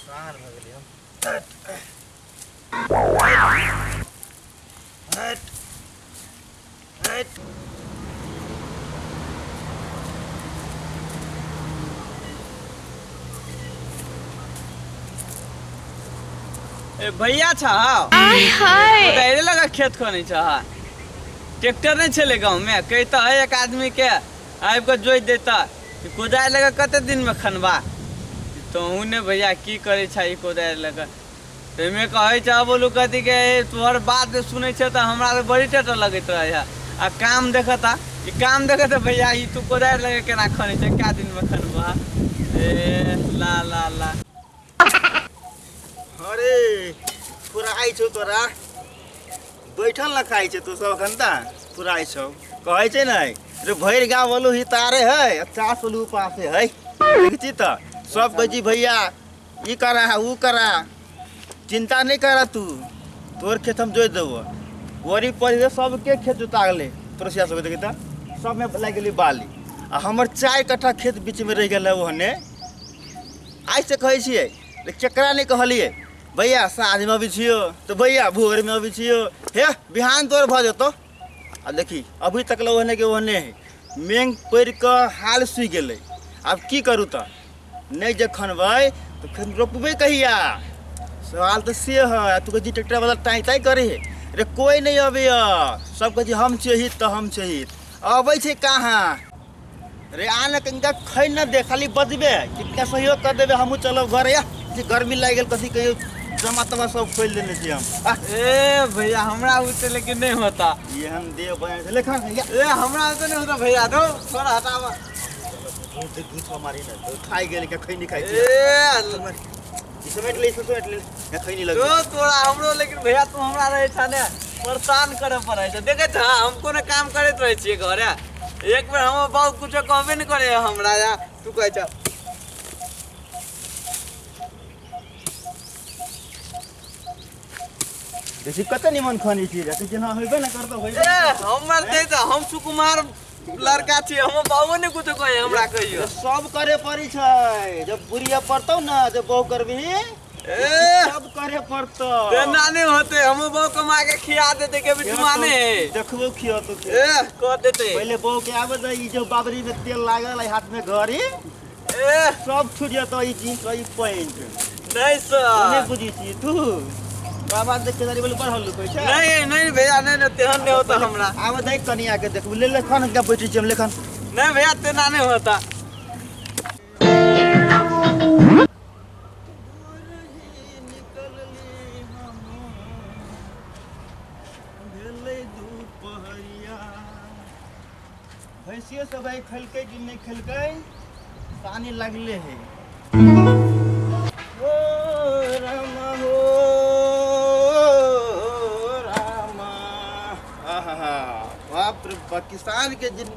परेशान भऽ गेलियै हम। हट हट। ए भैया छ हाय लगा खेत खनै छ ट्रैक्टर नहीं छलै गाँव में कहता है एक आदमी के आबि कऽ जोति देता कोदारि लऽ कऽ कते दिन में खनबा तोहू ने भैया की करै छ ई कोदारि लऽ कऽ ताहिमे कहै छ बोलू कथी के तोहर बात सुनै छ तऽ हमरा तऽ बड़ी टटर लगैत रहै है आ काम देखता ई काम देखता भैया ई तू कोदारि लऽ कऽ केना खनै छ कए दिन में खनबा ए ला ला ला। अरे पुराइ छौ तोरा बैठल न खाइ छै तू सब एखन तऽ पुराइ छौ कहै छै ने रे भरि गाँव बोलू ही तारे है आ चास बोलू पासे है। देखै छी तऽ सब कहै छी भैया ई करा है ऊ करा, चिंता नहीं करा तू, तोर खेत हम जोति देबो। ओरी पर सबके खेत जोता गेलै पड़ोसिया सबके, देखी तऽ सबमे लागि गेलै बाली आ हमर 4 कट्ठा खेत बीचमे रहि गेलै ओहने। आइ से कहै छियै केकरा नहि कहलियै भैया साँझमे अबै छियौ तऽ भैया भोरमे अबै छियौ, हे बिहान तोर भऽ जेतौ। आ देखी अभी तक ले ओहने के ओहने है, मेघ पड़ि कऽ हाल सुखि गेलै। आब की करू तऽ नहि जे खनबै तऽ फेर रोपबै कहिया, सवाल तऽ से है। आ तू कहै छी ट्रैक्टर वाला टाँय ताँय करै है, रे कोइ नहि अबैया, सब कहै छी हम छियै हित तऽ हम छियै हित, अबै छै कहाँ रे। आ ने कनिका खै न दे, खाली बजबे किनका सहयोग कर देबे, हमहूँ चलब घर। या जे गर्मी लागि गेल कथी कहियो जमा तमा सब खोलि देने छी हम। ए भैया हमरा उते लेकिन नहीं होता, एहन देह बना छै लेखन। ए हमरा उते नहीं होता भैया, दो थोड़ा हटावा। झूठ मारी ने खाइ गेल के खैनी खाइ छी। ए समेट ले, समेट ले, खैनी लग तो तोरा हमरो। लेकिन भैया तू हमरा रहै छ ने परेशान करे पड़ै छै। देखै छ हम कोनो काम करैत रहै छियै घरे, एक बेर हमर बाबू कुछो कहबे नहि करे हमरा, या तू कहै छ देखी कते निमन खनी छी रे, जेना होइबे न करतौ होइबे। ए हमर दे त हम सुकुमार लड़का छी, हमर बाबू ने कुछो कहे हमरा कहियो। सब करे पड़ी छै, जब बुढ़िया पड़तौ न जब बहु करबही ए सब करे पड़तौ। तेना नहीं होते, हमर बहू कमा के खिया देते के भी जुआने है देखबो खियतो। ए कह देते पहले बहू के आबे दे, ई जो बाबरी में तेल लागल है हाथ में घड़ी ए सब छूट जतो, ई जींस ई पैंट नहीं सर नहीं बुझी छी तू। बाबा देख के बोले बड़ हल्लुक होइ छै। नहीं नहीं भैया नहीं नहीं तेहन नहीं होता हमरा। आबे दे कनिया के देखबो, ले लेखन के बैठै छी हम लेखन। नहीं भैया तेना नहीं होता। भैंसियो सब आइ खेलकै कि नहि खेलकै, पानी लगले है। ओ रामा हो रामा, आहा बाप रे किसान के जिन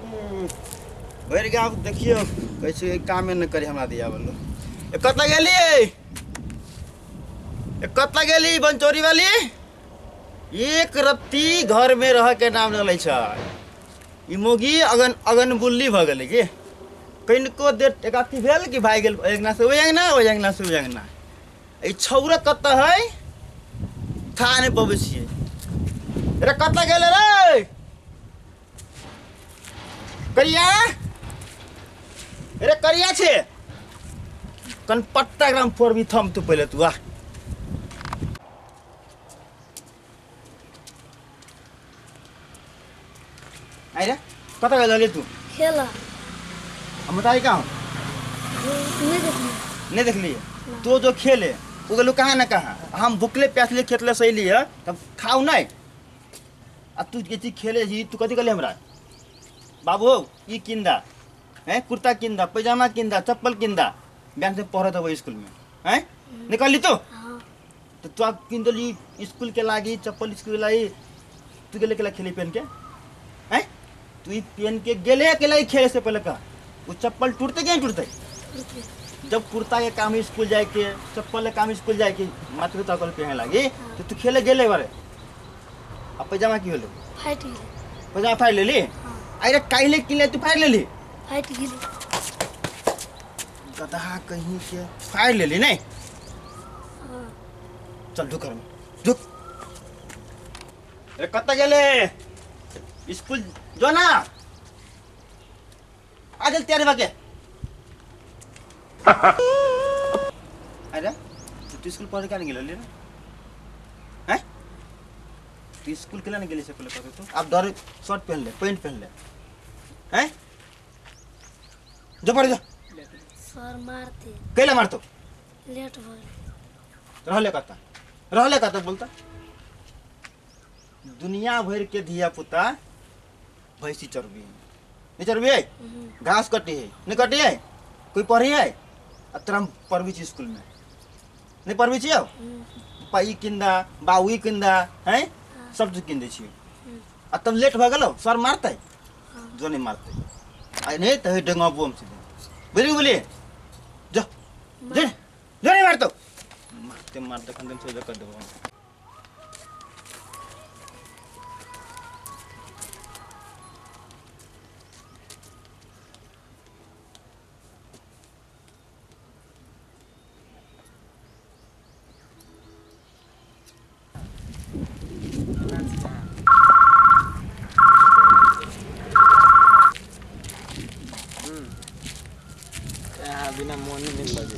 भरि गाँव देखियौ कहै छै कामे नहि करी हमरा दिया बोलो। कतऽ गेली, कतऽ गेली बनचोरी वाली? एक रत्ती घर में रह के नाम नहि लै छै ई मोगी। अगन अगन बुल्ली भऽ गेलै कि कनिको देर एक अथी भेल कि भागि गेल अङ्गना से ओहि अङ्गना, ओहि अङ्गना से ओहि अङ्गना। ई छौरा कतऽ है था नहि पबै छियै। रे कतऽ गेलै रे करिया? रे करिया छे कन पट्टा ग्राम फोड़बी थम तू पहिले तू आ। अरे कतऽ गेल रहली तू? खेला। हम बताई कहाँ? नहीं देखली। नहीं देखली? तो जो खेले वो गेलू कहाँ न कहाँ, हम भुखले प्यासले खेतले सैली है तब खाऊ नहीं। आ तू जे खेले जी तू कथी कहली हमरा? बाबू हो ई किंदा हैं, कुर्ता किंदा, पैजामा किंदा, चप्पल किंदा, बिहान से पढ़त हबो स्कूल में हैं निकलली तो? हाँ। तो तू किन देली स्कूल के लागी चप्पल स्कूल के लागी, तू गेले केला खेली पहन के हैं? तू ई पहन के गेले अकेला ही खेले से पहले का वो चप्पल टूटते कि नहीं टूटते? जब कुर्ता के काम स्कूल जाए के चप्पल के काम स्कूल जाए के मात्र तकल पहने लागी तो तू खेले गेले बारे। आ पैजामा की होले? फाटि गेलै। पैजामा फाड़ि लेली? अरे काल्हि किनले तू फाड़ि लेली? फाटि गेलै। गदहा कहीं के फाड़ि लेली नहीं? चल ढुक घरमे ढुक। अरे कतऽ गेलै? स्कूल जो ना, आ गेल तैयारी भऽ के। अरे तू स्कूल पढ़े क्या नहीं गेल रे? हैं, तू स्कूल केला नहीं गेली से पहले कह तू। अब डर शर्ट पहन ले, पैंट पहन ले। हैं, जो पढ़े जो। सर मारते। कैला मारतो? लेट भऽ गेल। रहले कता, रहले कता बोलता? दुनिया भर के धिया पुता भैंसी चरबी है, नहीं चरबी है? घास कटी है, नहीं कटी है? कोई पढ़ी है? अब तोरा हम पढ़बी छी स्कूल में, नहीं पढ़बी छी? अब पाई किंदा बाउई किंदा है, सब चीज किन दै छियै। आ तब लेट भऽ गेलौ, सर मारतै? जो नहीं मारतै। आ नहीं तऽ डेंगबो हम सीधे, बुझली? बोलिए जो जो जो नहीं मारतौ, मारते मारते खन दिन कर देबो। यहाँ बिना मोन नहीं लगे।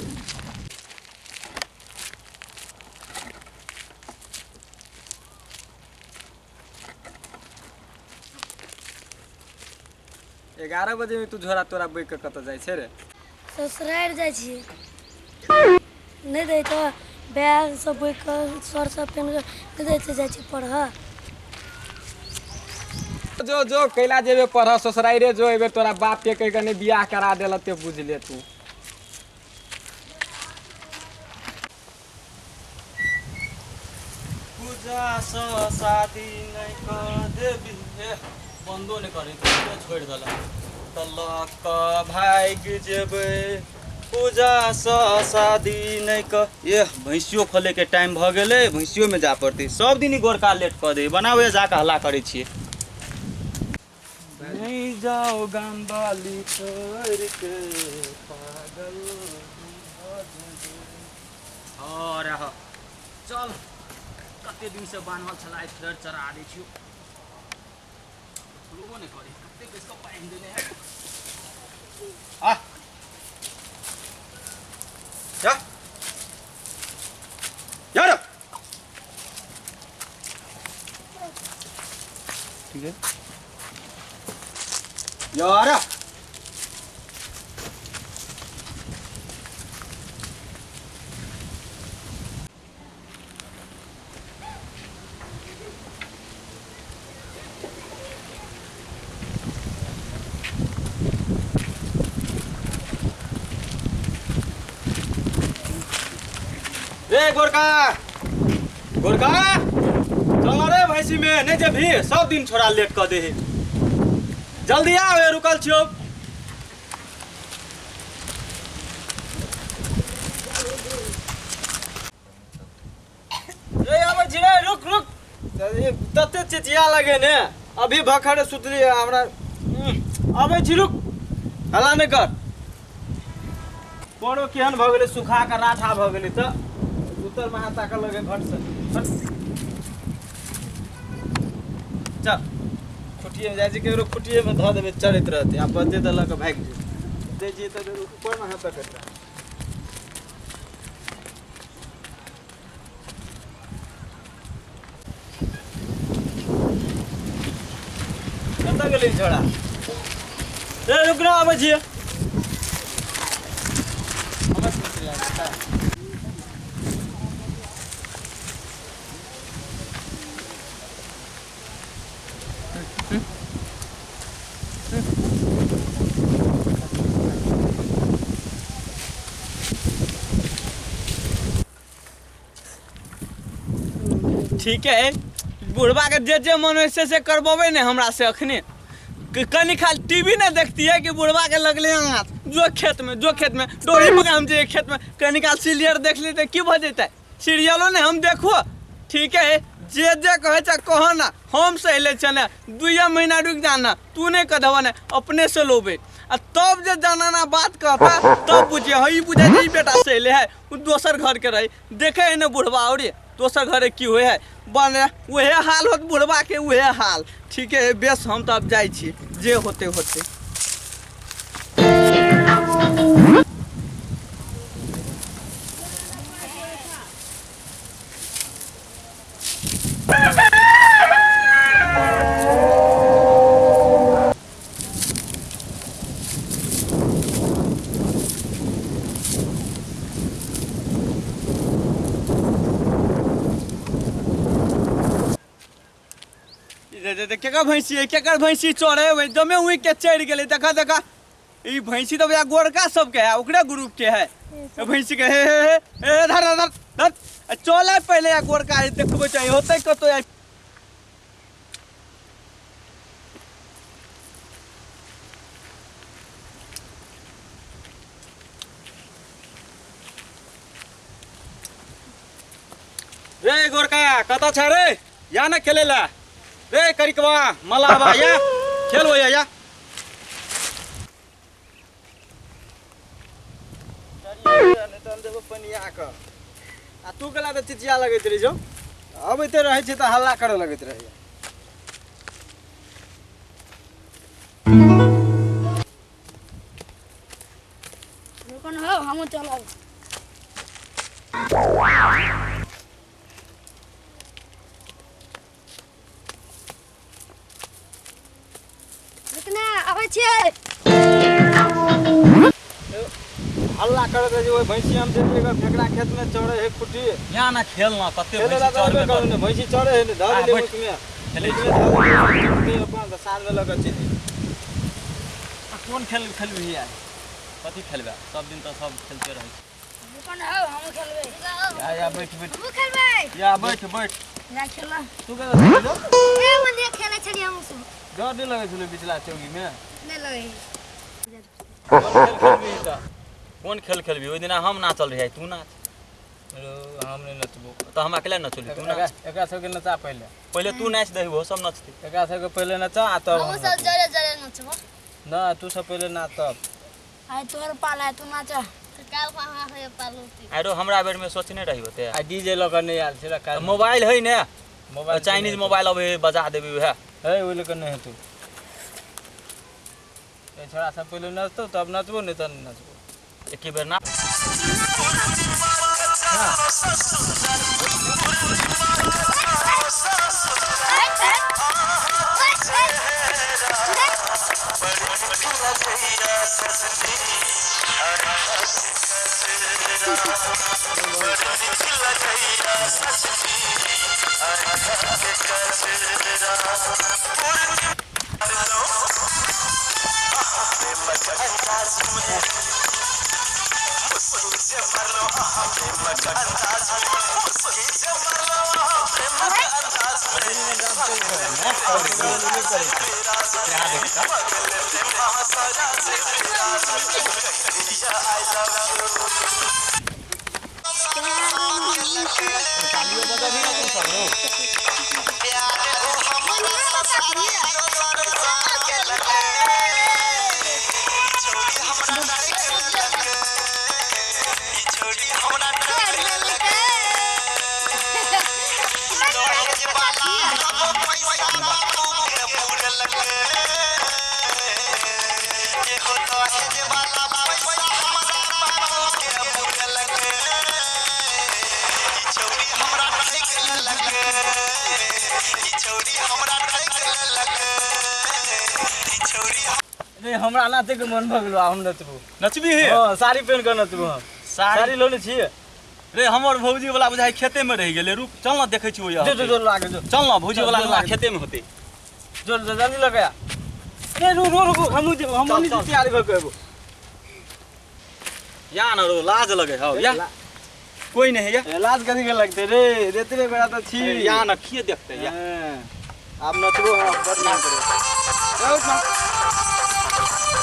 11 बजे में तू झोरा तोरा बोइ के कतऽ जाइ छै रे? ससुरारि जाइ छियै। नहि दै तऽ बैग सब बोइ कऽ, सर सब पेन कऽ नहि दै तऽ जाइ छियै पढ़ऽ। जो जो कैला जेबे पढ़ऽ ससुराइरे जो, एबे तोरा बाप के कहि के नहि बियाह करा देलक ते बुझ ले तू। पूजा सँ शादी नहि कऽ देबी। ए बन्दो नहि करै, छोड़ि देलक तऽ लऽ कऽ भागि जेबै। पूजा सँ शादी नहि कऽ। एह भैंसियो खोलैके टाइम भऽ गेलै, भैंसियोमे जाय पड़तै। सब दिन ई गोरका लेट कऽ दै, बनाबै जा कऽ हल्ला करै छियै। नहीं जाओ गाम बाली छोड़ के पागल। और चल, कते दिन से बान्हल छला, आइ फेर चरा दै छियौ। छोड़बो नहि करै, कते बेस कऽ बान्हि देने है। आ जा यार, ठीक है यार। रे गोरका, गोरका चल रे भैंसी में, नहीं जेबही? सब दिन छोड़ा लेट कऽ दे है। जल्दी आ, रुकल छियौ। रे आबै छी रे, रुक रुक। तते चिचिया लगे ने, अभी भखड़े सुतली हमरा। आबै छी, रुक, हल्ला नहि कर। परो केहन भऽ गेलै, सुखा कऽ राठा भऽ गेलै। तऽ उतर महा ताकऽ लगे घट से। चल खुटिए में जाइ छी, केकरो खुटिए में धऽ देबै, चरैत रहतै। आ बजते तऽ लऽ कऽ भागि जेतै। दै छियै तऽ ऊपर में हाथ तकैत रहै। कतऽ गेलै छोड़ा? रे रुक ना, आबै छियै। ठीक है, बुढ़बा के जे जे मन होइ से करबेबै ने हमरा से। अखने कनी खाली टीवी नहीं देखती है कि बुढ़बा के लगले हाथ, जो खेत में, जो खेत में डोरी पकड़ हम जे खेत में कनी काल सीरियल देख लेते की भऽ जेतै? सीरियलो ने हम देखो। ठीक है, जे जे कहै छै कह ना, हम सहि लै छियै ने। 2 महीना रुकि जा ना, तू नहि कह ने, अपने से लोबै। आ तब जे जनाना बात कहता तब बुझिए हँ, ई बुझै छै ई बेटा सहिले है, ओ दोसर घर के रही। देखे है ने बुढ़बा औरे दोसर घरे की होइ है बन उहे हाल होत बुढ़बा के उहे हाल। ठीक है बेस हम तऽ आब जाइ छी जे होते होते। केकर भैंसी है केकर भैंसी चढ़े जमे उई के चढ़ गेलै। देखा देखा ई भैंसी तो भैया गोरका सबके है ओकरे ग्रुप के है भैंसी के। हे हे हे धर धर धर चले पहले या गोरका देखबै चाहिए होतै कतौ। रे गोरका कत छ रे या न खेलेला रे करिकवा मलावा या खेल हो या। आ तू गेला तऽ चिचिया लगैत रही जो अबैते रहै छै तऽ हल्ला करऽ लगैत रहैया। रुकन हो हमहूँ चलब। रुकना आबै छियै। हल्ला करैत रहै छै ओहि भैंसी हम देखलियै फेकरा खेत में चढ़े है खुट्टी या ना खेलना कते भैंसी चढ़बे करू ने भैंसी चढ़े है ने धर ले मुख में खेलै छै अपन तऽ साँझ में लऽ कऽ चलि। कोन खेल खेलबही यार कथी खेलबे सब दिन तऽ सब खेलते रहै छै। रुकन हो हमहूँ खेलबै। या या बैठ बैठ हमहूँ खेलबै। या बैठ बैठ या खेल तू केना खेलबे। ए मंदिर खेलै छलियै हमहूँ सब। डर नहि लगै छलै पिछला चौकी में नहि लगै। कोन खेल खेलबही तऽ कोन खेल खेलबी? ओहि दिना हम नाचल रहियै तू नाच। हम नहि नचबो तऽ हम अकेले नचली तू नाच। एकरा सबके नचा पहिले पहिले तू नाच दही ओहो सब नचतै। एकरा सबके पहिले नचा आ तब हमहूँ सब जरे जरे नचबो। ना तू सब पहिले नाच तब। आइ तोहर पाला है तू नाच तऽ काल्हि अहाँ सबके पाल होतै। आरो हमरा बेर में सोचने रही होते आ डीजे लऽ कऽ नहि आयल छलै काल्हि। मोबाइल है ने मोबाइल चाइनीज मोबाइल अबै बजा देबी उएह है ओहि लऽ कऽ नहि हेतौ। ए छोड़ा सब पहिले नचतौ तब नचबो नहि तऽ नहि नचबो। एके बेर ना नहीं हमरा नाचे के मन भऽ गेलो हम नचबो। नचबी हे? हां साड़ी पहिन के नचबो हम। साड़ी लोने छियै रे हमर भौजी वाला बुझाइ खेते में रहि गेलै। रुक चल ना देखै छी ओया। जो जो लागे जो चल ना भौजी वाला खेते में होतै। जो जो जल्दी लगया रे रू रू रुक हमहु जेबो हमहु नहीं तैयारी भऽ के एबो। या ना रो लाज लगे हौ या कोई नहीं है या लाज कथी के लगते रे रेतरे बेड़ा त छी या ना किए देखते या। आब नचबो हम बड़ नाम करे। Thank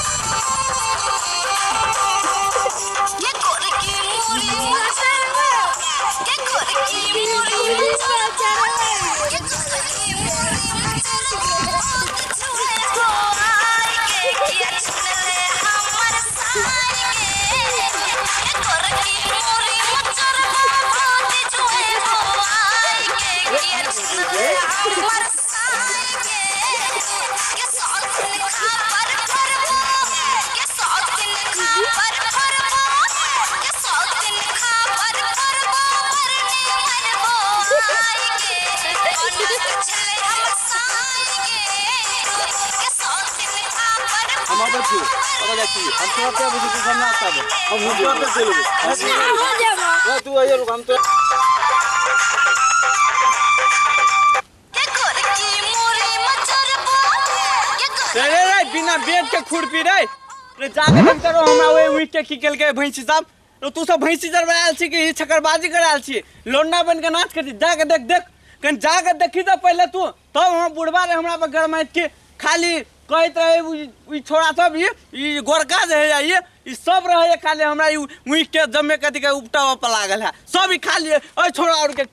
you. हम अबै छी, कतऽ जाइ छी? हम तुरते अबै छी, तू सब नाश्ता दे। हम तुरते चलि एबै। तू आइए रुक, हम तो रे रे बिना बेच के खुरपी रे रे जाके देख करो हमरा ओहि उठि के की केलकै भैंसी साहब। रे तू सब भैंसी चरबै आयल छी कि छकरबाजी करे आयल छी? लोन्ना बन के नाच करी, जाके देख देख कनि जाके देखी तऽ पहिले तू, तब हम बुढ़बा रे हमरा पर गरमाइत के खाली कहैत रहे ई छोड़ा सब ई गोरका जे है ई सब रहे खाली हमरा ई उठि के जमे कथी के उपटावा पर लागल है सब ई खाली ओइ छोड़ा और के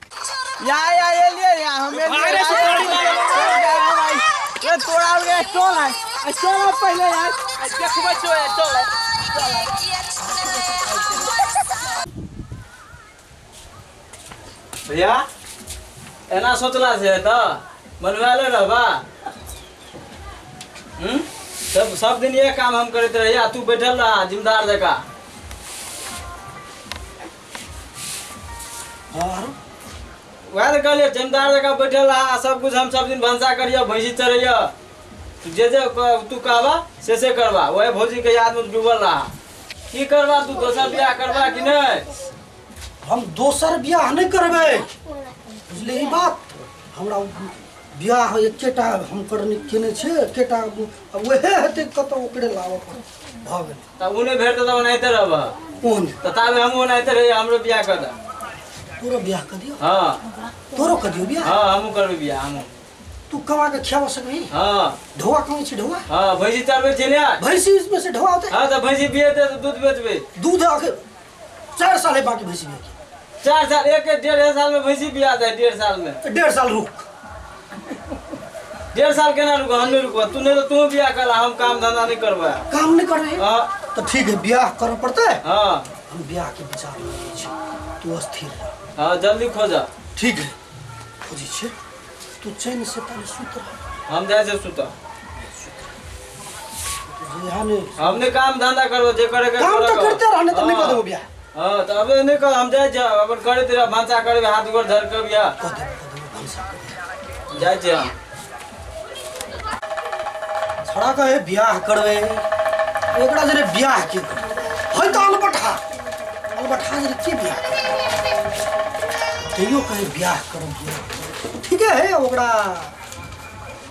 या या एलिए या हम एलिए ये तोड़ा और के चल है चल पहले यार देखबै छौ चल। भैया एना सोचला से तऽ बनवाले रहबा। सब सब दिन ये काम हम करते रहिया, तू बैठल रहा जिम्मेदार जका। और वएह तऽ कहलियै जिम्मेदार जका बैठल रहा, सब कुछ हम सब दिन भनसा करियो, भैंसी चरैयो, जे जे तू कहबा से से करबा। वह भौजी के याद में डूबल रहा। की करबा तू, दोसर बियाह करबा कि नहीं? हम दोसर बियाह नहीं करबै, बुझलियै ई बात? हमरा बियाह एकेटा हम करने केने छियै, एकेटा वएह हेतै, कतौ ओकरे लाबऽ पड़त। भऽ गेलै तऽ ओ नहि भेटतै तऽ ओनाहिते रहबह। कोन तऽ ताबे हमहूँ ओनाहिते रहियै, हमरो बियाह कऽ दे। तोरो बियाह कऽ दियौ? हाँ तोरो कऽ दियौ बियाह? हाँ हमहूँ करबै बियाह। हमहूँ तू कमा के खियाबऽ सकबही? हाँ। ढौआ कमाइ छी? ढौआ? हाँ भैंसी चरबै छी ने। भैंसी में से ढौआ होतै? हाँ तऽ भैंसी बिहेतै तऽ दूध बेचबै। दूध 4 साल है बाकी भैंसी बियाह। 4 साल, 1 1.5 साल में भैंसी बिया जाए। 1.5 साल में? 1.5 साल रुक। 1.5 साल केना रुक? हम नहीं रुकबा, तू नहीं तो तू बियाह कर, हम काम धंधा नहीं करबा। काम नहीं करबे? हाँ। तो ठीक है बियाह करऽ पड़तै। हाँ हम बियाह के विचार में छी, तू अस्थिर रह। हाँ जल्दी खोजा। ठीक है खोजै छियै, तू चैन से पहले सुत रह। हम जाइ छी सुत। हमने काम धंधा करबो, जे करे के काम तो करते रहने तो नहीं कर देबो बियाह। हाँ तो अब नहीं कर, हम जाइ छी अपन करैत रह, भनसा करबै, हाथ गोर धर के बियाह कऽ देबो, भनसा करबै। जाइ छी हम। छोड़ा कहे बियाह करबै, एकरा जरे बियाह के है तऽ अलबठा, अलबठा जरे के बियाह तैयो कहे बियाह करब। ठीक है ओकरा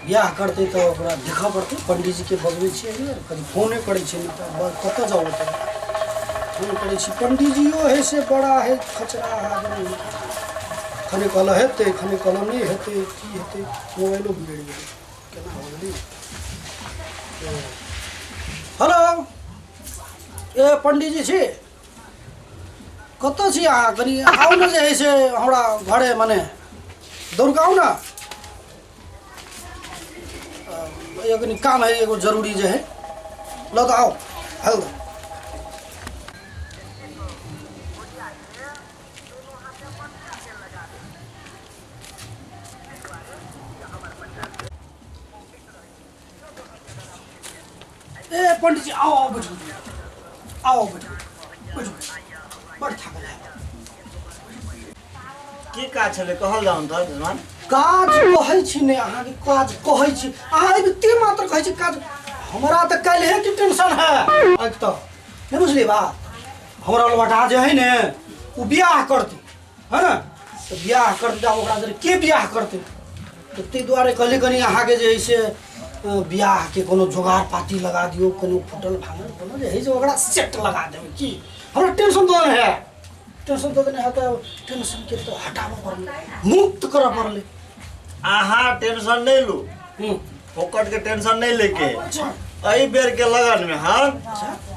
बियाह करतै तऽ ओकरा देखऽ पड़तै। पंडीजी के बजबै छियै, कभी फोने करै छियै, नहि तऽ कतऽ जाउ ओतऽ फोन करै छी। पंडीजियो है से बड़ा है खचरा आदमी, खने कहल हेतै खने कहल नहि हेतै, की हेतै। मोबाइलो बिगड़ि गेलै, केना हो गेलै। हेलो ए पंडीजी छी, कतऽ छी अहाँ? कनि आउ ने जे है से हमरा घरे, मने दौड़ कऽ आउ ने, कनि काम है एगो जरूरी जे है। ल तऽ आउ। हेलो ए पंडित जी आओ आओ बैठो, आओ बैठो बैठो, बड़ थाकल है। की काज छलै कहल जाउन तऽ जजमान? काज कहै छी ने अहाँके, काज कहै छी अहाँ एते मात्र कहै छी काज। हमरा तऽ काल्हिए के टेंशन है। एक तऽ नहि बुझलियै बात, हमरा अलबटा जे है ने ओ बियाह करतै है ने, तऽ बियाह करतै आब ओकरा के बियाह करतै, तऽ ताहि दुआरे कहली कनि अहाँके जे है से बियाह के कोनो जोगाड़ पाती लगा दियौ, कोनो फुटल भांगल कोनो जे है से ओकरा सेट लगा देबै। की हमरा टेंशन दऽ देने है, टेंशन दऽ देने है तऽ टेंशन के तऽ हटाबऽ पड़लै, मुक्त करऽ पड़लै। अहाँ टेंशन नहीं लू, फोकट के टेंशन नहीं लेके। एहि बेर के लगन में हम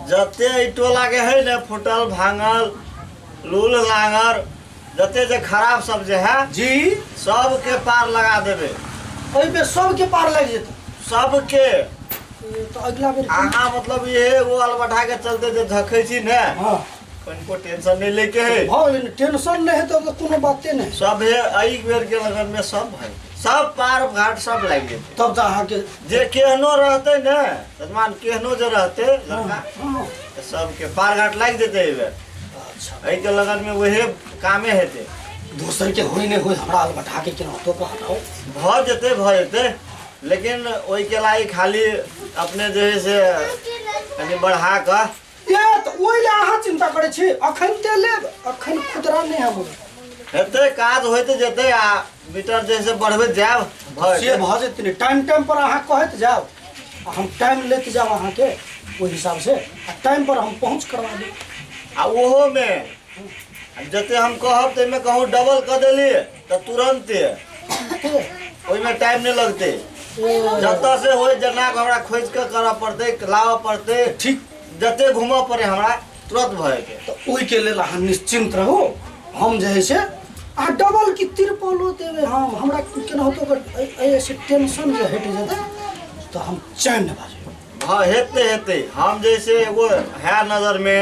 जते एहि टोला के है ने फुटल भांगल लूल लांगर जते जे खराब सब जे है जी सबके पार लगा देबै। एहि बेर सबके पार लागि जेतै सबके। तो अगला बेर अहाँ मतलब ये वो अलबठा के चलते जे झखै छी ने, कनिको टेंशन नहीं लेके है। भऽ गेलै, टेंशन नहीं है तो कोनो बाते नहीं। सब है एहि बेर के लगन में सब है। सब पार घाट सब लागि जेतै। तब तऽ अहाँके जे केहनो रहतै ने यजमान, केहनो जे रहतै लड़का, हँ। तऽ सबके पार घाट लागि जेतै एहि बेर। अच्छा। एहिके लगनमे उहे कामे हेतै। दोसर के होय नहि होय, हमरा अलबटा के केनाहितो कऽ हटाउ। भऽ जेतै, भऽ जेतै, लेकिन ओहिके लागि खाली अपने जे है से कनि बढ़ा कऽ। ए तऽ ओहि लए अहाँ चिन्ता करै छी? अखन ते लेब, अखन खुदरा नहि हम। हेतै, काज होइत जेतै आ मीटर जे है से बढ़बैत जायब, भऽ से जेतै। भऽ जेतै ने, टाइम टाइम पर अहाँ कहैत जाउ आ हम टाइम लैत जायब अहाँके ओहि हिसाब से, आ टाइम पर हम पहुँच करवा देब। आ ओहोमे जते हम कहब ताहिमे कहूँ डबल कऽ देली तऽ तुरन्ते, ओहिमे टाइम नहि लगतै। जतऽ से होय जेना हमरा खोजि कऽ करऽ पड़तै, लाबऽ पड़तै। ठीक। जते घूमऽ पड़े हमरा, तुरंत भऽ जेतै। तऽ ओहिके लेल अहाँ निश्चिन्त रहू। हम जे है से अहाँ डबल की तिरपलो देबै हम। हमरा केनाहितो कऽ एहिसँ टेंशन जे हटि जेतै तऽ हम चैन भऽ जेबै। भऽ हेतै, हेतै। हम जे से एगो है नजरमे,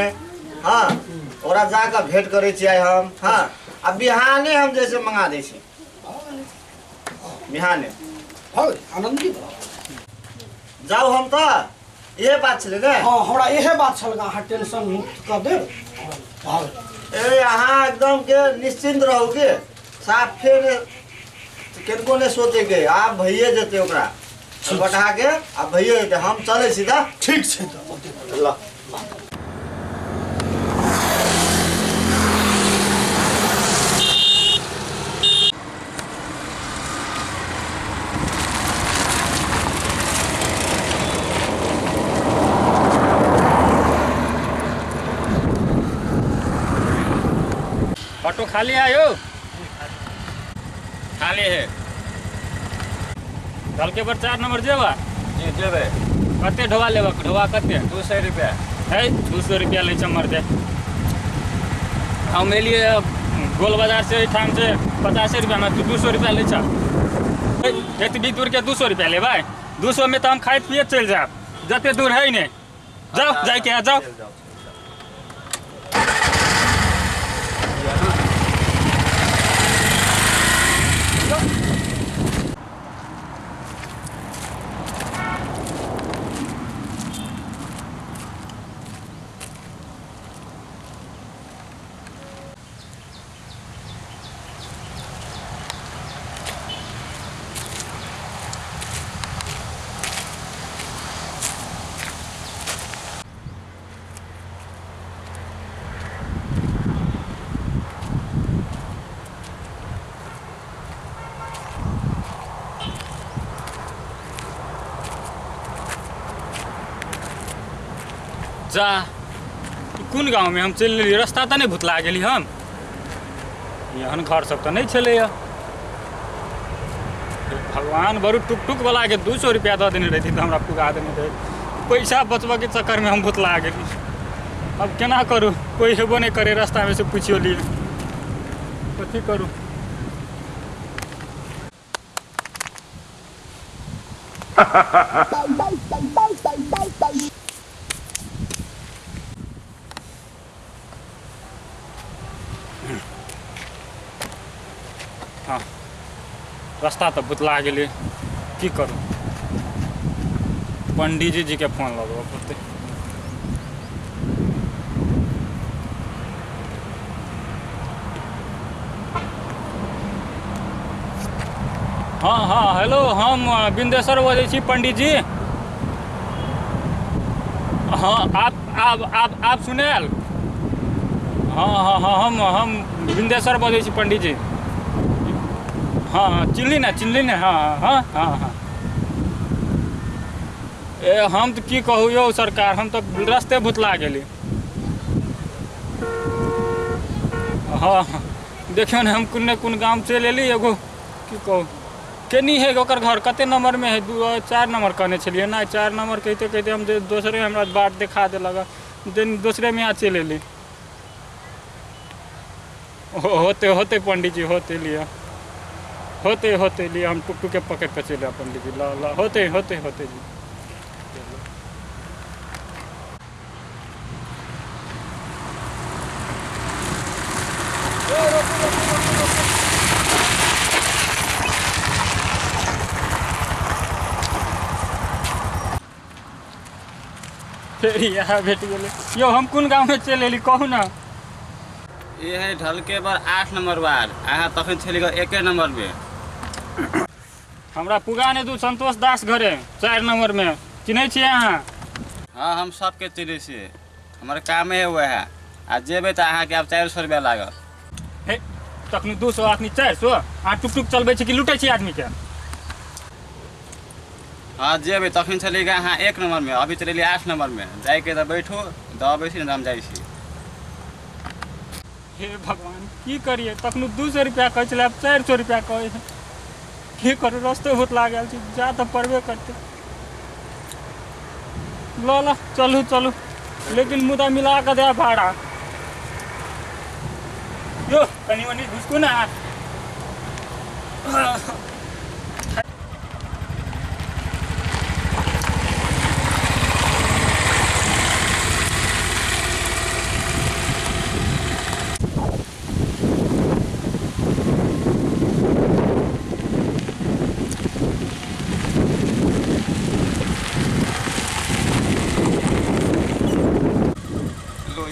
हँ, ओकरा जाकऽ भेंट करै छियै हम, हँ, आ बिहाने हम जे से मंगा दै छी बिहाने। भऽ गेलै, आनन्दित भऽ जाउ, हम तऽ इहे बात छलै ने। हँ, हमरा इहे बात छल, अहाँ टेंशन मुक्त कऽ देब, हमरा भऽ गेल। ए अहाँ एकदम के निश्चिन्त रहू के साफे ने केनको नहि सोचेके, आब भइए जेतै। ओकरा बटा के आब भइए जेतै। हम चलै छी तऽ। ठीक छै तऽ ओते। ल। ऑटो खाली आयो? खाली है। ढलके पर 4 नंबर जेबा? जी, जेबै। कते ढोआ लेबा? ढोआ कते? 200 रुपया। है, 200 रुपया लै छै मर्दे। हम एलियै गोल बाजार से एहिठाम से 50 रुपयामे, तू 200 रुपया लै छ। एतबी दूरके 200 रुपया लेबै? 200मे तऽ हम खाइत पियैत चलि जायब। जते दूर है ने, जाउ, जाइके है, जाउ। चलि जाउ। जा, ई कोन गाँवमे हम चलि एलियै? रास्ता तऽ नहि भुतला गेली हम? एहन घर सब तऽ नहि छलैए। हे भगवान, बरू टुक टुक वाला के 200 रुपया दऽ देने रहिती तऽ हमरा पुगा देने रहै। पैसा बचबऽके चक्करमे हम भुतला गेली। अब केना करू? कोइ हेबो नहि करे रास्तामे से पुछियो लिए। कथी करू? हँ, रास्ता तऽ भुतला गेलै। की करू? पंडीजी जीके फोन लगबऽ पड़तै। हँ हँ, हेलो, हम बिन्देश्वर बजै छी पंडीजी। हँ, आप आब आब आब सुनायल। हँ हँ हँ, हम बिन्देश्वर बजै छी पंडीजी। हँ हँ, चिन्हली ने, चिन्हली ने? हँ हँ हँ हँ। ए हम तऽ की कहू यौ सरकार, हम तऽ रस्ते भुतला गेली। हँ हँ, देखियौ ने, हम कोन ने कोन गाम चलि एली। एगो की कहू, केनी है ओकर घर, कते नंबरमे है? 2 4 नंबर कहने छलियै ने। 4 नंबर कहिते कहिते हम जे दोसरे हमरा बाट देखा देलक, दोसरेमे यहाँ चलि एली। होते होते पंडीजी, होते लिअ, होते होते लिअ। हम टुक टुके पकड़ि कऽ चलि आयब पंडीजी। ल ल, होते होते होते जी। फेर इएह भेट गेलै। यौ हम कोन गाँवमे चलि एली कहू ने? ई है ढलके पर 8 नंबर वार्ड, अहाँ तखन छली 1 नंबर में। हमरा पुगा ने दू संतोष दास घरे 4 नंबर में, चिन्है छियै अहाँ? हाँ हम सबके चिन्है छियै, हमर कामे है वएह। आ जेबै तऽ अहाँके आब 400 रुपया लागत। हे तखन 200 आदमी 400, अहाँ टुक टुक चलबै छी कि लुटै छी आदमीके? हाँ जेबै तखन छलियै अहाँ 1 नंबर में, अभी चलेलियै 8 नंबर में। जाइके तऽ बैठू, दऽ छी ने हम जाइ छी। हे भगवान की करिए, तखन 200 रुपया कहै छलै, आब 400 रुपया कहै है। की करू, रस्ते बहुत लागल छै, जा तऽ पड़बे करतै। ल ल चलू चलू, लेकिन मुदा मिला कऽ दे भाड़ा। यो कनि मनि घुसकू ना।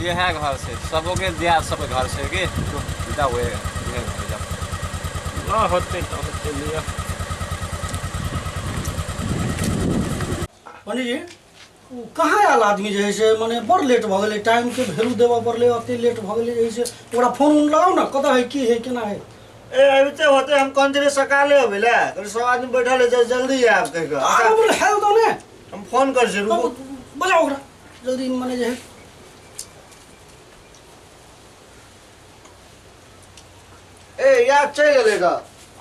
ये है घर से सबों के दिया, सबके घर से के जाओ ये जाओ ना होते तो होते लिया। पंडित जी कहाँ आयल आदमी जे है से मने बड़ लेट भऽ गेलै, टाइम के वैल्यू देबऽ पड़लै, ओते लेट भऽ गेलै जे है से। ओकरा फोन उन लगाउ ने, कतऽ है की है केना है? ए अबिते होते, हम कौन चीज सकाले अबै ले, सब आदमी बैठल है, जल्दी आयब कहि कऽ। आब है तो ने हम फोन कर छी, रुकू बजाउ ओकरा जल्दी मने जे है। ए यार चलि गेलै तऽ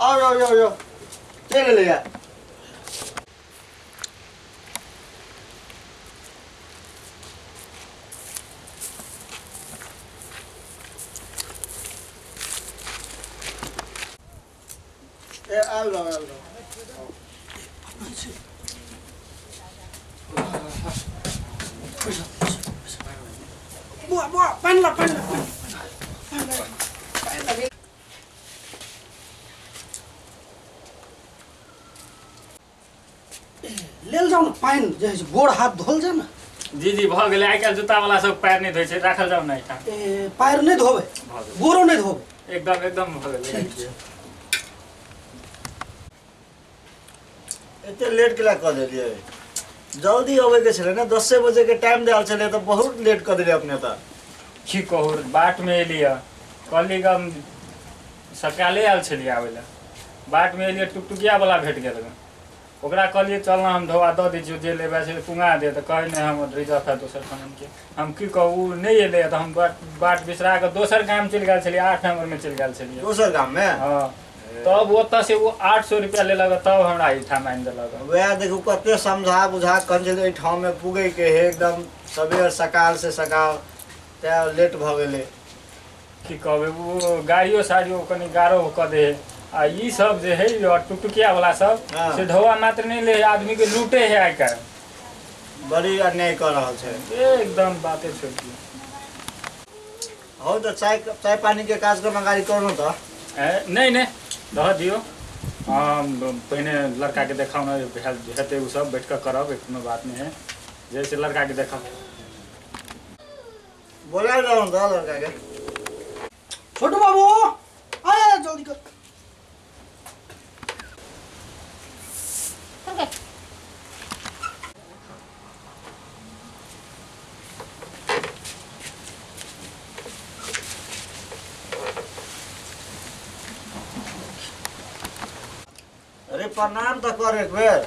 आउ आउ आउ आउ चलि गेलै यार। ए आयल रहो आयल रहो। बुआ बुआ पानि ला पानि ला पानि ला। लेल जाउ ने पानि जे है से, गोड़ हाथ धोल जाउ ने। जी जी भऽ गेलै। आइ काल्हि जूता वाला सब पैर नहि धोइ छै, राखल जाउ ने एहिठाम। ए पैर नहि धोबै, गोड़ो नहि धोबै, एकदम एकदम भऽ गेलै। एते लेट केला कऽ देलियै? जल्दी अबै के छलै ने, 10 बजे के टाइम देल छलै तऽ बहुत लेट कऽ देलियै अपने। तऽ की कहू, बाटमे एलियै, कहली हम सकाले आयल छलियै आबै लए, बाटमे एलियै टुकटुकिया वाला भेट गेल, ओकरा कहलियै चल ना हम धोआ दऽ दै छियौ, जे लेबै से पुंगा दे, तऽ कहै नहि हम रिजर्व है दोसर ठामके। हम की कहू, ओ नहि एलै तऽ हम बाट बिसरा कऽ दोसर गाम चलि गेल छलियै, 8 नंबरमे चलि गेल छलियै। दोसर गाममे? हाँ, तब ओतऽ से ओ 800 रुपया लेलक, तब हमरा एहिठाम आनि देलक। वएह देखू कते समझा बुझा कन छलै एहिठाममे पुगैके है, एकदम सबेर सकाल से सकाल, तैं लेट भऽ गेलै। की कहबै, ओ गाड़ियो साड़ियो कनि गारो कऽ दे है। आ ई सब जे है टुकटुकिया वाला सब से ढौआ मात्र नहीं ले, आदमी के लूटे है आइ काल्हि, बड़ी अन्याय कऽ रहल छै एकदम। बाते छोड़ि दियौ। हौ तऽ चाय चाय पानी के कार्यक्रम अगाडि करू तऽ। नहि नहि रह दियौ, पहिने लड़का के देखाउ ने, हेतै ओ सब बैठ कऽ करब, कोनो बात नहीं है। जैसे लड़का के देखाउ, बोला जाउ तऽ लड़का के। छोटू बाबू आया जल्दी कर। अरे प्रणाम तऽ कर एक बेर।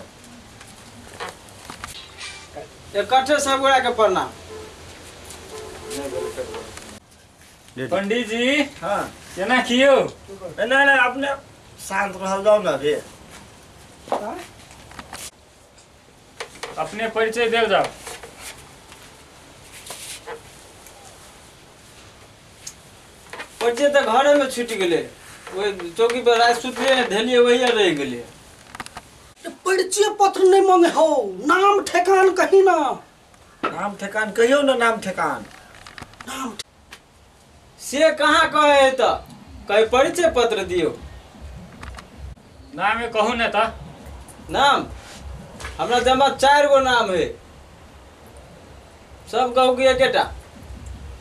इकट्ठे सब गोरा के प्रणाम। पंडित जी हाँ केना कियो? नहीं नहीं अपने शांत रहल जाउ ने, अभी अपने परिचय देल जाओ। परिचय तऽ घरे में छूटि गेलै, ओहि चौकी पर राति सुतलियै धेलियै वही रहि गेलै। परिचय पत्र नहीं मांगे हो, नाम ठेकान कही ना। नाम ठेकान कहियो ना, नाम ठेकान। नाम से कहाँ कहे है तऽ कहे परिचय पत्र दियौ। नामे कहू ने तऽ। नाम हमरा जमा 4 गो नाम है। सब कहू कि एकेटा?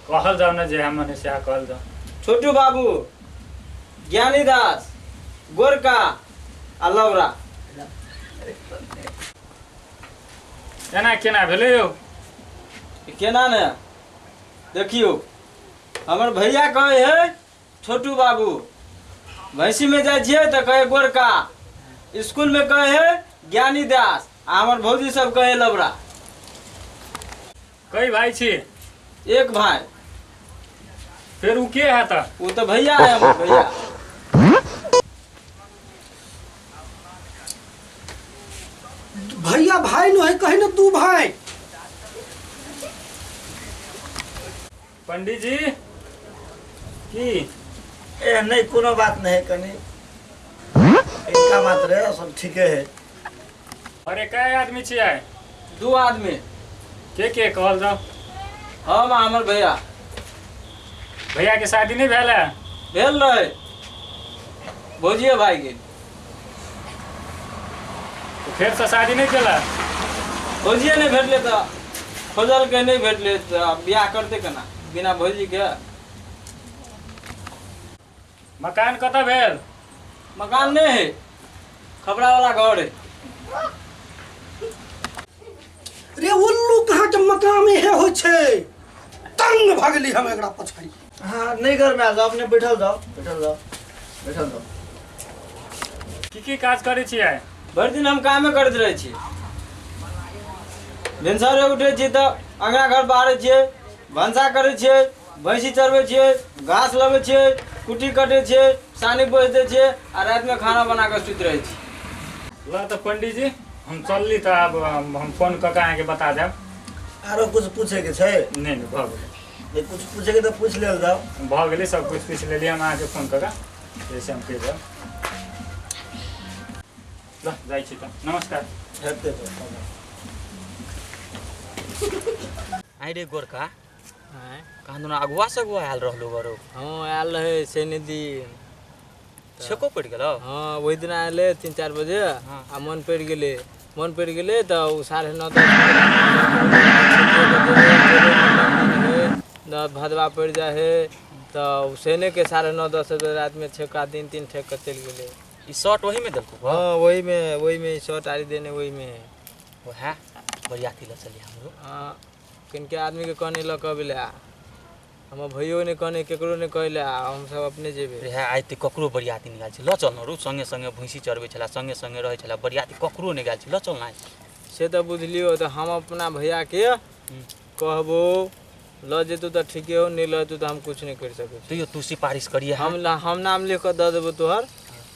कहल जाओ ने जे हम मने से कहल जाओ। छोटू बाबू, ज्ञानीदास, गोरका आ लवरा। एना केना भेलै यौ? केना ने देखियौ, हमर भैया कहै है छोटू बाबू, भैंसी में जाइ छियै तऽ कहै गोरका, स्कूल में कहै है ज्ञानीदास, आ हमर भौजी सब कहै लवरा। कई भाई छी? एक भाई। फिर उ के है तऽ? वो तो भैया है हमर भैया। भैया भाई न है कहीं ना दू भाई। पंडित जी की ए नहीं कोनो बात नहीं कनी इनका मात्र है सब ठीके है। अरे कै आदमी छियै? दू आदमी। के कहल जाओ? हम आ हमर भैया। भैया के शादी नहीं भेल है? भेल रहे, भौजिए भाई के। तो फिर से शादी नहीं केला? भौजिए नहीं भेटले तऽ खोजल के नहीं भेटले तऽ बियाह करते केना बिना भौजी के। मकान कतऽ भेल? मकान नहीं है, खपड़ा वाला घर है। रे उल्लू कहाँ के मकान में है हो छे? तंग भऽ गेली हम एकरा पछाड़ी। हाँ नहीं घर में आ जाओ, अपने बैठल जाओ बैठल जाओ बैठल जाओ। की काज करै छियै? भरि दिन हम कामे करैत रहै छियै। भिनसरे उठै छियै तऽ अङ्गना घर बाहरै छियै, भनसा करै छियै, भैंसी चरबै छियै, घास लबै छियै, कुट्टी कटै छियै, सानी बोझ दै छियै आ रातिमे खाना बना कऽ सुति रहै छी। ल तऽ पंडित जी हम चलली तऽ आब हम फोन कऽ के अहाँके बता देब। आरो कुछ पूछे के छै? नहीं नहीं भऽ गेलै। नहीं कुछ पूछे के तऽ पूछ लेल जाओ। भऽ गेलै सब कुछ पूछि लेलियै, हम अहाँके फोन कऽ के जैसे हम कहि देब। ल जाइ छी तऽ, नमस्कार। हेतै तऽ। आइ रे गोरका, कहाँ दुना अगुआ से अगुआ आयल रहलो बरो? हाँ आयल रहे शनि दिन। छेको पड़ि गेलौ? हाँ ओहि दिन आयल 3-4 बजे आ मन पड़ि गेलै, मन पड़ि गेलै तऽ ओ 9:30 10 भदवा पड़ि जाइ है तऽ शनि के 9:30 10 बजे रातिमे छेका 3-3 ठेक कऽ चलि गेलै। ई शर्ट वही में देलको? हाँ वही में, वही में शर्ट आरी देने वही में। वएह बरियाती लऽ चलिए हमरो। हाँ किनके आदमी के कहने लऽ कऽ अबै लए, हमर भैयो नहि कहने, केकरो नहि कहै लए, हमसब अपने जेबै। रे आइ तऽ ककरो बरियाती नहि गेल छै, लऽ चल न रू, संगे संगे भैंसी चरबै छलै, संगे संगे रहै छलै, बरियाती ककरो नहि गेल छै, लऽ चल न। से तऽ बुझलियौ, तऽ हम अपना भैयाके कहबो लऽ जेतौ तऽ ठीके हो, नहि लऽ जेतौ तऽ हम कुछ नहि करि सकै छी। तैयो तू सिफारिश करिहे। हम नाम लिख कऽ दऽ देबौ तोहर,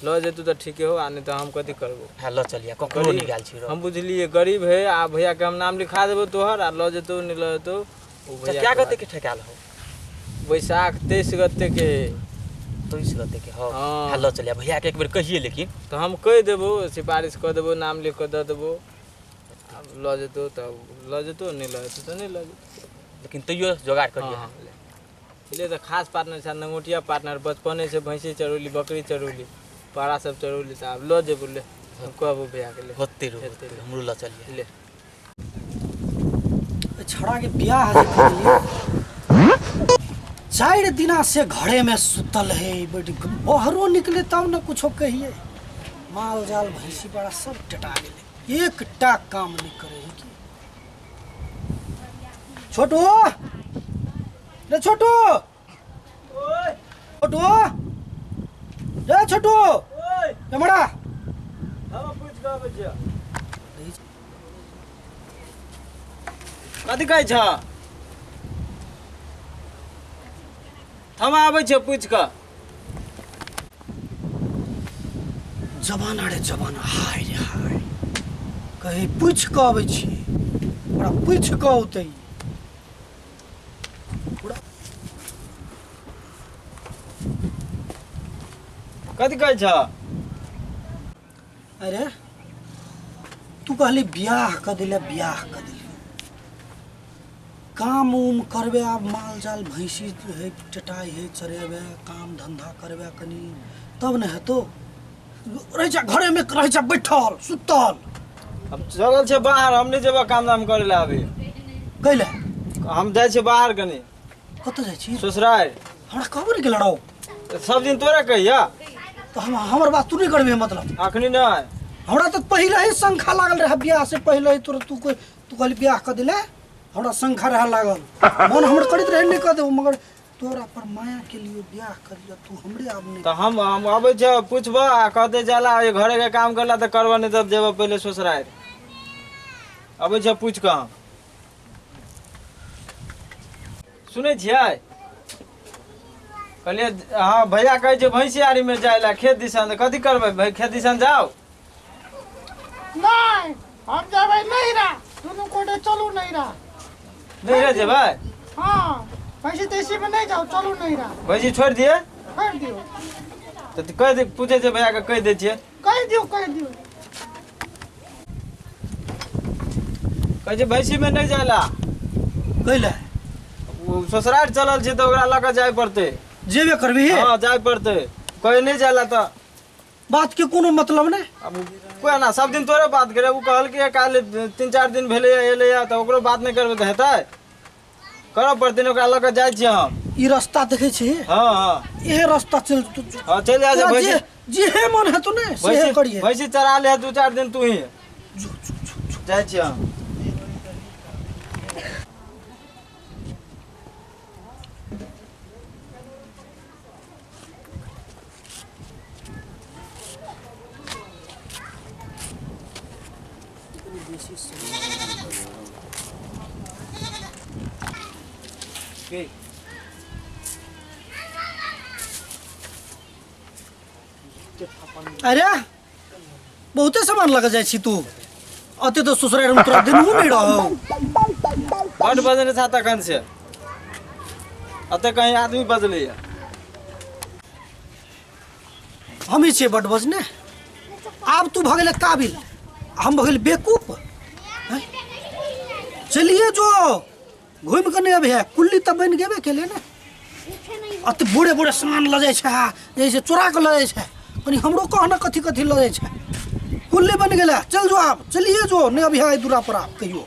लऽ जेतौ तऽ ठीके हो, आ नहि तऽ हम कथी करबो। हाँ लऽ चलिए, ककरो नहि गेल छै। हम बुझलियै गरीब है, आ भैयाके हम नाम लिखा देबो तोहर, आ लऽ जेतौ नहि लऽ जेतौ ओ भैया। क्या गते के ठेकाल हो? बैसाख 23 गते के। 23 गते के? हाँ हाँ लऽ चलिए भैया के एक बेर कहिए। लेकिन तऽ हम कहि देबो, सिफारिश कऽ देबो, नाम लिख कऽ दऽ देबो, आब लऽ जेतौ तऽ लऽ जेतौ, नहि लऽ जेतौ तऽ नहि लऽ जेतौ, लेकिन तैयो जोगाड़ करिए। हाँ ले तऽ खास पार्टनर छै, नंगोटिया पार्टनर, बचपने से भैंसी चरौली, बकरी चरौली, पारा सब चरौली, तऽ आब लऽ जेबो। ले हम कहबो भैया के ले होते रो, हमरो लऽ चलिए। ले छड़ा के बियाह 4 दिना से घरे में सुतल है, बैठ बाहरो निकले तब न कुछो कहिए। माल जाल भैंसी बड़ा सब टटा गेलै, एकटा काम नहीं करे है की। छोटू रे छोटू, छोटू रे छोटू, एमरा हम पूछ के आबै छियै। कथी कहै छ? हम आबै छियै पूछ कऽ। जमाना रे जमाना, हाय रे हाय, कहीं पूछ कऽ आबै छियै, ओकरा पूछ कऽ औतै। कथी कहै छ? अरे तू कहली बियाह कऽ दिले, बियाह कऽ दिले, काम उम करबे, आब माल जाल भैंसी है चटाई है चरेबे, काम धंधा करबे कनी तब ने हेतो। रह जा घरे में, रह जा बैठल सुतल। हम चलल छै बाहर, हम नहीं जेबै काम धाम करे ला अभी। कैले? हम जाइ छियै बाहर कनी। कतऽ जाइ छी? ससुरारि। हमरा कहबो नहि केलऽ रौ। सब दिन तोरा कहिया? तऽ हम हमर बात तू नहि करबे मतलब? अखनी नहि। हमरा तऽ पहिले ही शंखा लागल रहै बियाह से पहिले ही तोरा तू कोई तू कहली बियाह कऽ दिले हमरा शंखा रहे लागल मन हमर करैत रहे नहि कऽ देबो मगर तोरा पर माया के लिए बियाह कर लिया तू हमरे आब नहीं। तऽ हम अबै छियै पूछबऽ आ कहते जाला ये घरे के काम करला तऽ करबऽ नहि तब जेबऽ पहिले ससुरारि। अबै छियै पूछि कऽ हम। सुनै छियै? कहलियै हँ भैया कहै छै भैंसी आरीमे जाइ लए खेत दिसन तऽ कथी करबै भाइ खेत दिसन जाउ? नहि हम जेबै नैहरा दुनू गोटे चलू नैहरा। नैहरा जेबै? हँ भैंसी तैसीमे नहि जाउ चलू नैहरा। भैंसी छोड़ि दियै? छोड़ि दियौ। तऽ कहि दे पूछै छै भैयाके कहि दै छियै। कहि दियौ कहि दियौ। कहै छै भैंसीमे नहि जाइ लए। कैले? ओ ससुरारि चलल छै तऽ ओकरा लऽ कऽ जाय पड़तै। जेबे करबही? हँ जाय पड़तै। कहै नहि जाइ लए तऽ बात के कोनो मतलब नहि। अब कोई ना सब दिन तोरे बात करे ओ कहलकै काल्हि 3-4 दिन भेलैया एलैया तऽ ओकरो बात नहि करबै तऽ हेतै? करऽ पड़तै ने ओकरा लऽ कऽ जाइ छियै हम। ई रास्ता देखै छी? हँ हँ इहे रास्ता चल तू। हँ चलि जाइ छै भैंसी। जेहे मन हेतौ ने सेहे करिहे। भैंसी चरा ले 2-4 दिन तू ही। जाइ छियै हम। अरे बहुते सामान लग जाइ छी तू अते तो ससुरारि में तोरा दिनहु नहीं रहो। बड बजने था तखन से अते कहीं आदमी बजलैया। हम ही छियै बड बजने। आब तू भऽ गेलै काबिल हम भऽ गेल बेकूफ। चलिए जो घूमि कऽ नहि अबिहे कुल्ली तऽ बनि गेबे केले ने। अते बूढ़े बूढ़े सामान लऽ जाइ छै जैसे चोरा कऽ लऽ जाइ छै कनि हमरो कह ने कथी कथी लऽ जाइ छै। कुल्ली बनि गेलै चल जो आब चलिए जो नहि अबिहे एहि दूरा पर आब कहियो।